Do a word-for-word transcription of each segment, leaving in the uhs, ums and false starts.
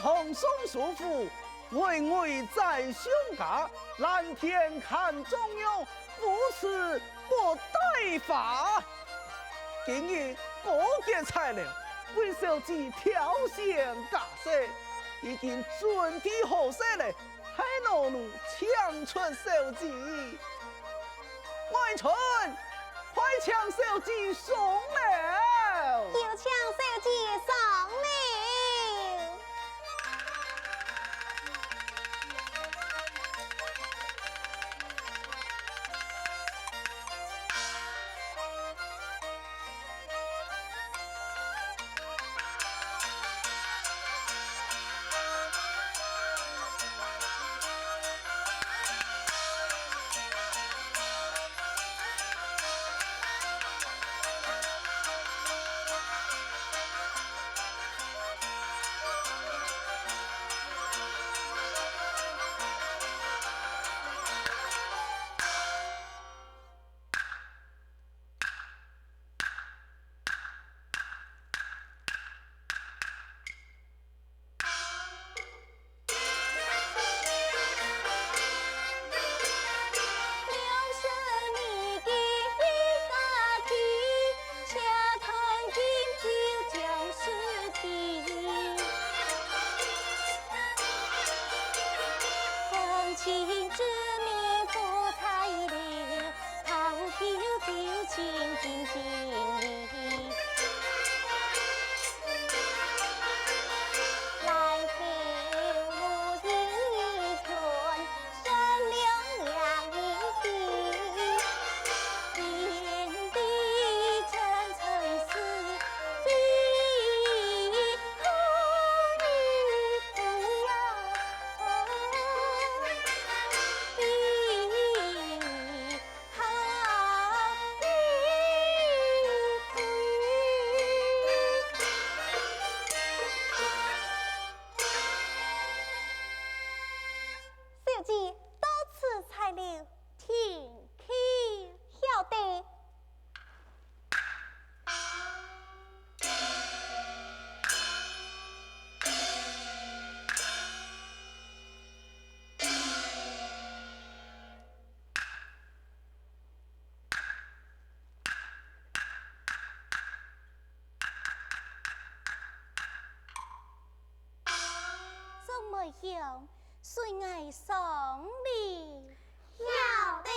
唐宋書賦，位位宰相家，藍田看中央，無處不戴花。今日高潔彩樓，為小姐挑選家飾，已經準備好勢了，待老奴請出小姐。 外春，快請小姐上樓。有請小姐上樓。小姐，到此彩楼，停柩。晓得。 众妹兄，随𠊎上楼。晓得。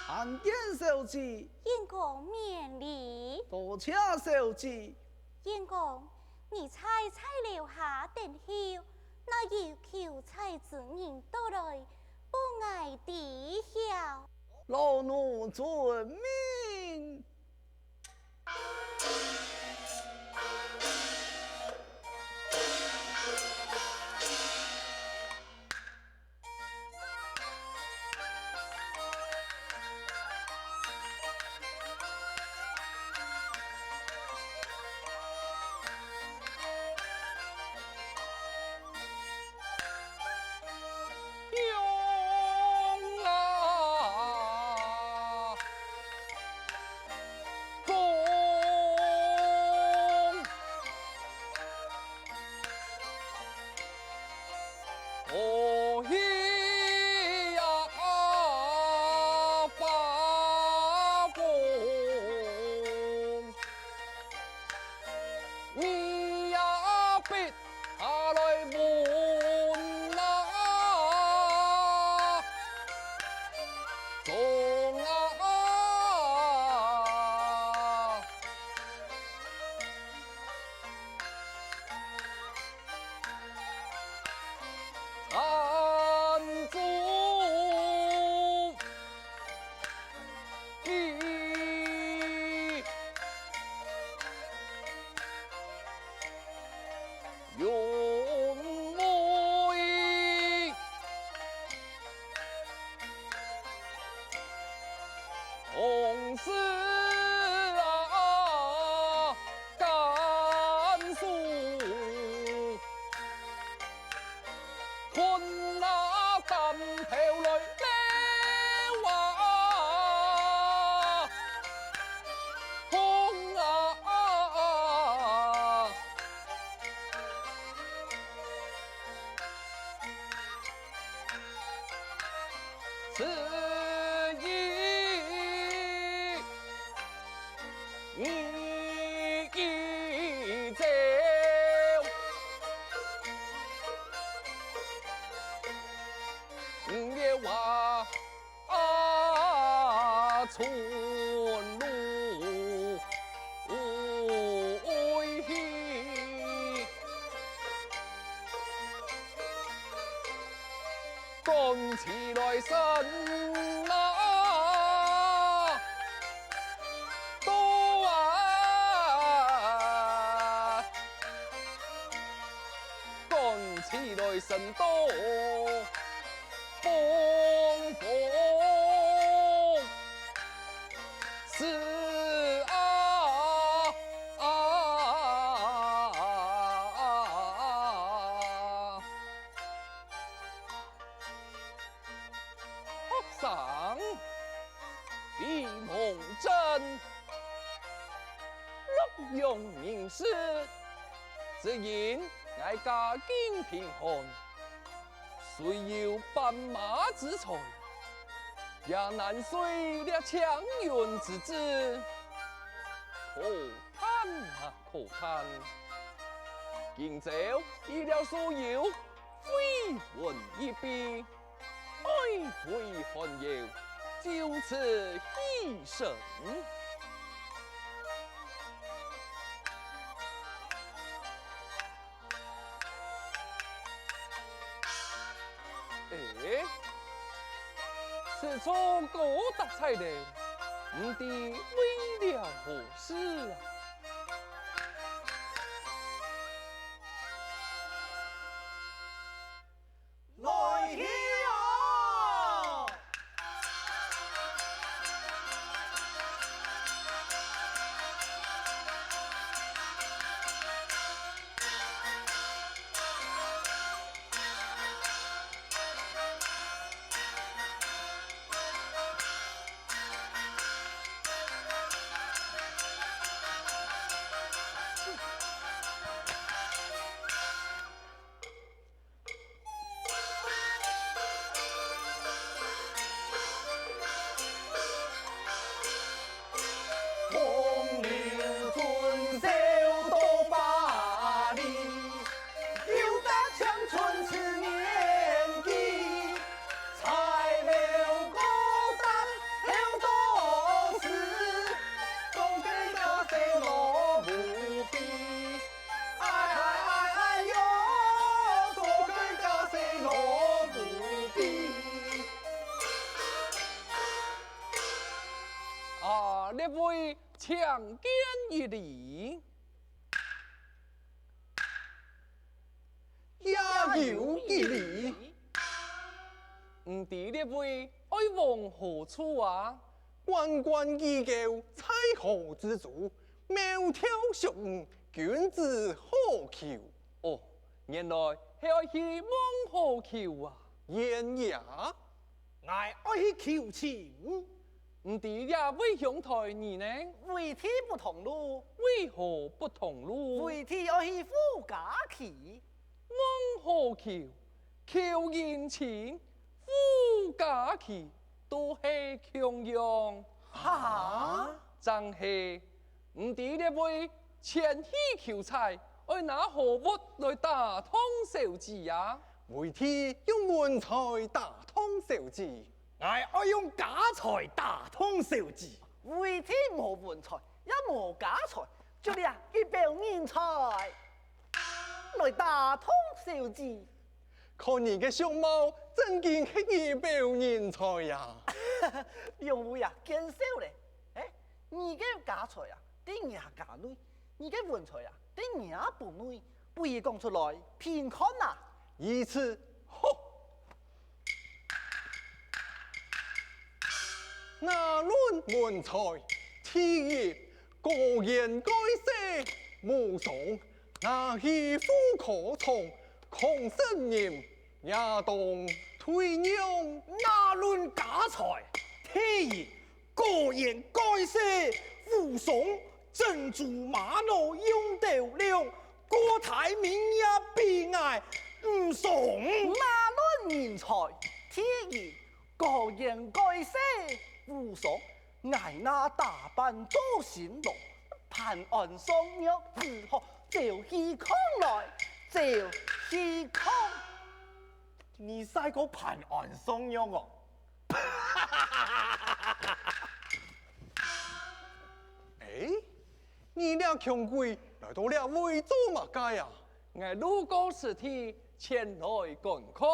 参见小姐。燕公免禮。多謝小姐。燕公，你在彩樓下等候，哪有求彩之人到來，報𠊎知曉。老奴遵命。春露未去，赶起来生啊，多啊！ 赶起来生多，风风是啊。学生李梦珍，洛阳人氏， 只因𠊎家境贫寒，雖有半馬之財，也難遂這青雲之志。可嘆啊，可嘆！今朝遇了所有，非文一筆， 爱妃寒友，就此牺牲。哎，此处高搭彩楼，毋知为了何事啊？ 来去哦！啊，列位，请见一礼。也有一礼。毋知列位爱往何处啊？关关雎鸠，在河之洲， 苗条淑女，君子好逑。哦，原來係愛去望河逑啊！然也，𠊎愛去求親。毋知這位兄台你呢？為地不同路。為何不同路？為地愛去夫家去。 望河逑，求姻親，夫家去，都係共樣。哈？正係，毋知列位前去求財，愛拿何物來打動小姐啊？為地用文才打動小姐。𠊎愛用家財打動小姐。為地無文才，也無家財，就這一表人才。 來打動小姐。看你个相貌，正經係一表人才呀！兩位啊，見笑咧。欸，你个家財啊，在若家內；你个文才啊，在若本內。不如講出來，憑看啊！如此，好！ 哪論文才，第一，高言蓋世，無雙；拿起虎口銃，抗聖人，也當退讓。哪論家財，第一，高言蓋世，無雙； 珍珠瑪瑙用斗量，郭台銘也比𠊎毋上。哪論人才，第一，高言蓋世，無雙；𠊎拿打扮做新郎，潘安上藥如何？走起康來，走起康。你晒過潘安上藥哦？強鬼來到這位做麼个啊？𠊎路過此地，前來觀看。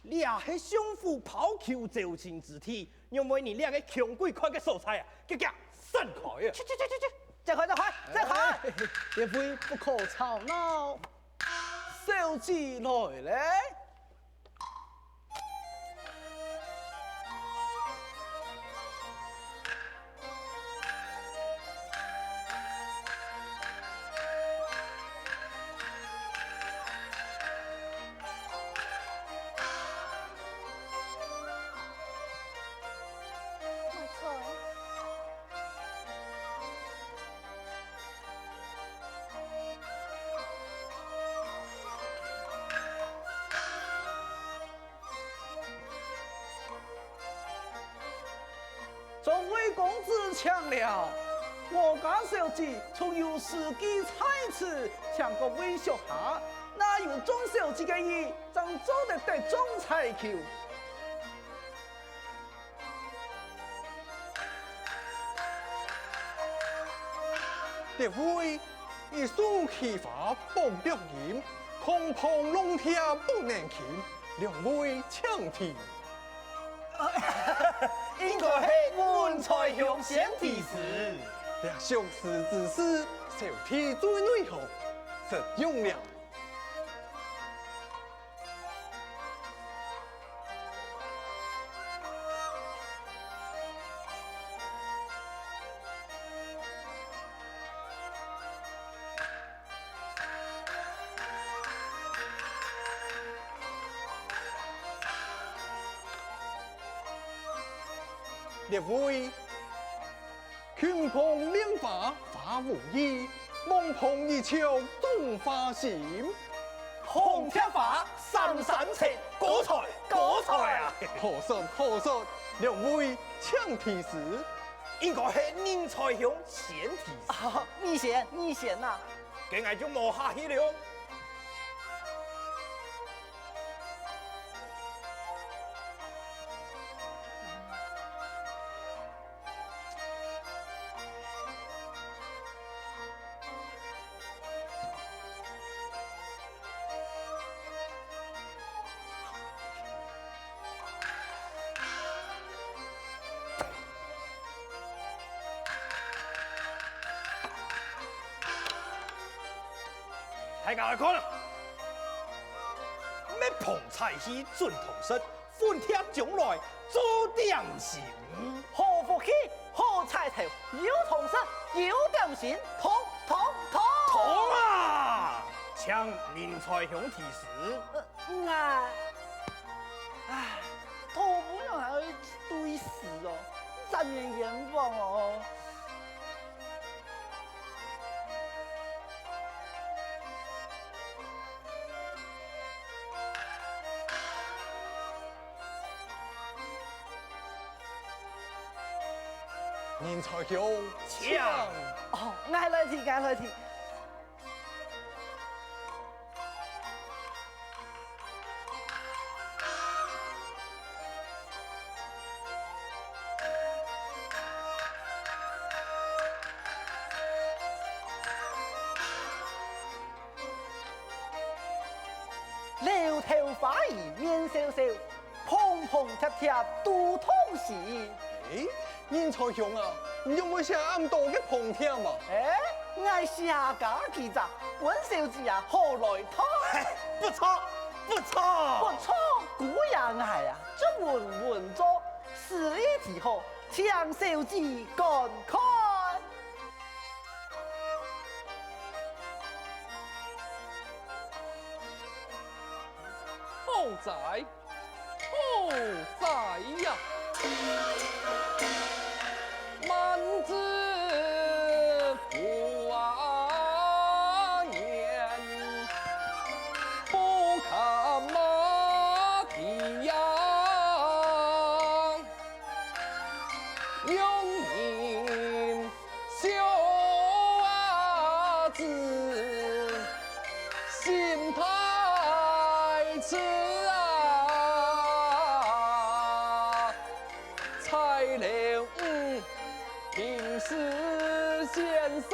這係相府拋球招親之地，仰會你這个強鬼看个所在啊？遽遽閃開啊！去去去去去，走開走開走開！哎，列位不可吵鬧，小姐來咧。 众位公子请了，我家小姐从有时机在此，请各位坐下，若有众小姐个意，正做得得众彩球。 列位，一樹奇花百樂音，空碰龍跳不能停，兩位請提。应该系文才兄先提示。這惜字之士，小弟最内行，实用了。 列位， 群蓬莲花花無意，網蓬一樵種花心。红蝶花，三三七，高才，高才啊！好說，好說，兩位請提示。应该系文才兄先提示。啊，你先，你先啊！該𠊎就無客氣了。 大家來看啊！蜜蓬彩戲準糖色， 粉帖將來做點心。好福氣，好彩頭，有糖食，有點心，糖，糖，糖！糖啊！請文才兄提示。呃，𠊎，唉，糖分人還愛對視哦，真冤枉哦。 文才兄，請。哦，𠊎來提，𠊎來提。 柳頭花兒面笑笑，蓬蓬帖帖都糖心。欸，文才兄啊，你仰會寫恁多个蓬帖啊？欸，𠊎寫加幾隻，分小姐啊好來討。嘿，不錯，不錯。不錯，姑爺𠊎啊，作文穩穩做，詩意題好，請小姐觀看。 好哉，好哉呀！滿子花園，不堪馬蹄呀。 用人小伢子，心太痴啊！才留五平四先生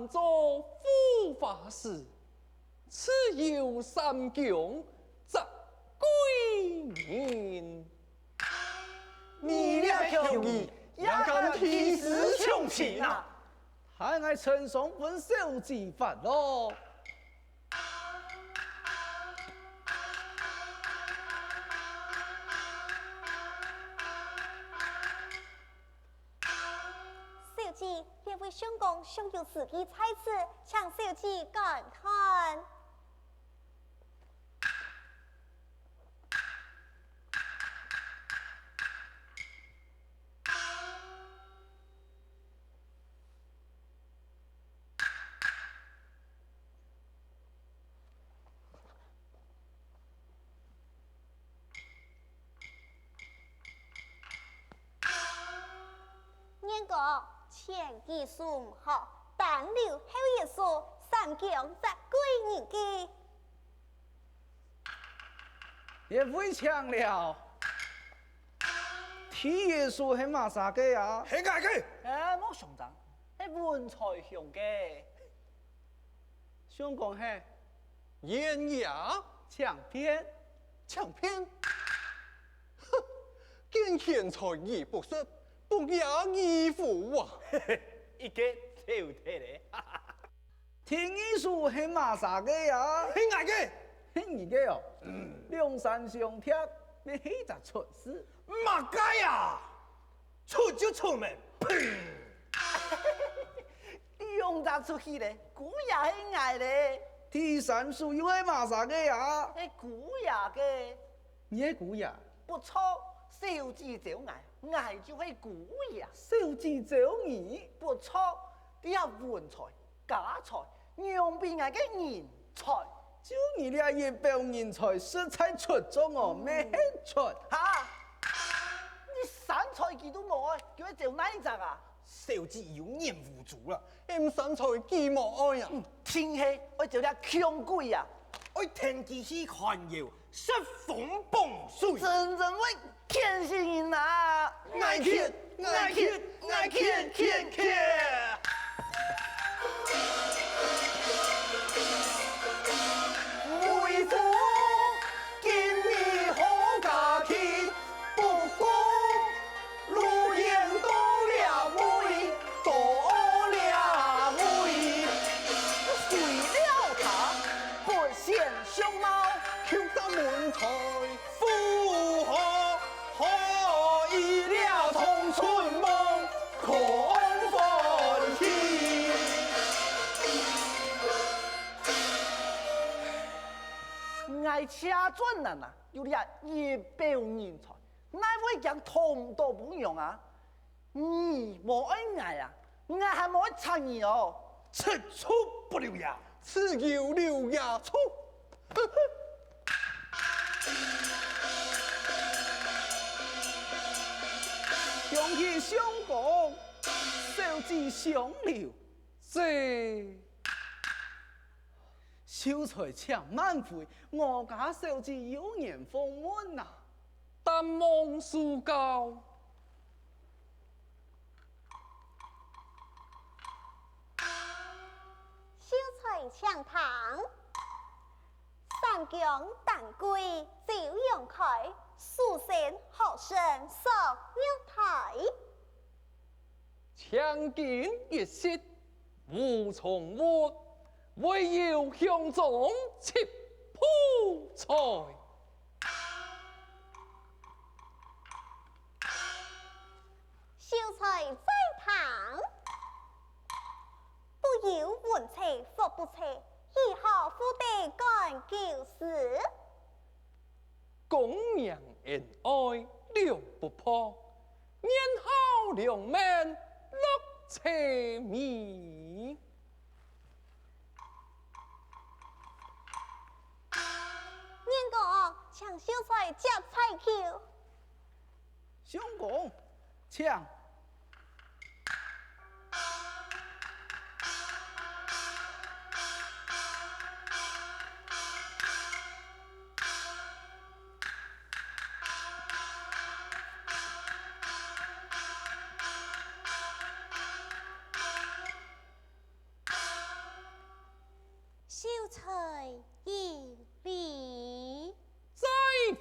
做護花使，自有三公折桂仁。你這窮人，也敢提私搶親啊！害𠊎陳桑分小姐煩惱。 小姐，這位相公尚有字跡在此，請小姐觀看。 員外，前幾書毋好，單留後一書，三公折桂仁个。這位請了。第一書係麼儕个啊？係𠊎个。哎，莫上當，係文才兄个。 相公係？員外。請便。請便？哼，見賢才而不識，不也如父啊！一個走忒咧。第二書係麼儕个啊？係𠊎个。係你个哦？兩三相疊，乜係隻出字。麼个啊？ 出就出咩？砰！兩隻出去咧，姑爺係𠊎咧。第三書又係麼儕个啊？係姑爺个。你係姑爺？不錯，小姐招𠊎，𠊎就係姑爺。小姐招你？不錯，這文才 家財，仰比𠊎个人才。就你這一表人才，實在出眾哦，嗯。乜係出。哈！你三才佢都無愛，叫佢招哪隻啊？小姐有眼無珠啦，𠊎三才佢無愛啊。嗯，定係愛招這窮鬼啊！愛跈佢去環遊， 食風傍水。真正會譴死人啊！𠊎譴，𠊎譴，𠊎譴，譴，譴！為父今日好家庭，不講 路遠到這位，到這位。誰料他不顯相貌，求得文才，呼喝，喝一了同春夢，空歡喜。𠊎車轉難啊，有這一表人才， 哪會驚討毋到餔娘啊？你無愛𠊎啊，𠊎還無愛插你哦！此處不留爺，此有留爺處。恭喜相公，小姐相留。這 秀才請慢回，我家小姐有言訪問啊。但望恕教。秀才請聽。三更丹桂朝陽開，書生何生宿玉台。 青筋一息無從物，唯有香中七寶菜。秀才再聽。不有文采福不齊，豈好赴得趕狗屎？ 功名恩愛留不破，年孝兩面落妻微。員外，請秀才接彩球。相公，請。在一禮。再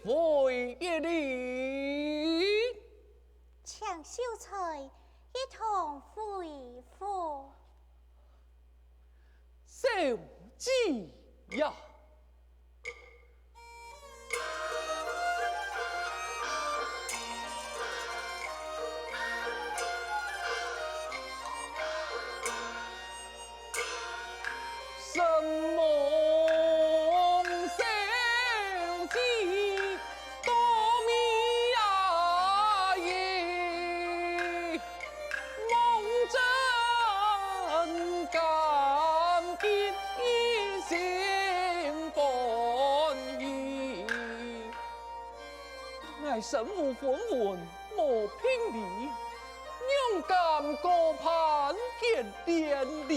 會一禮。請秀才一同回府。小姐呀！ 承蒙小姐多美啊！𠊎身無分文，無聘禮，仰敢高攀見典禮？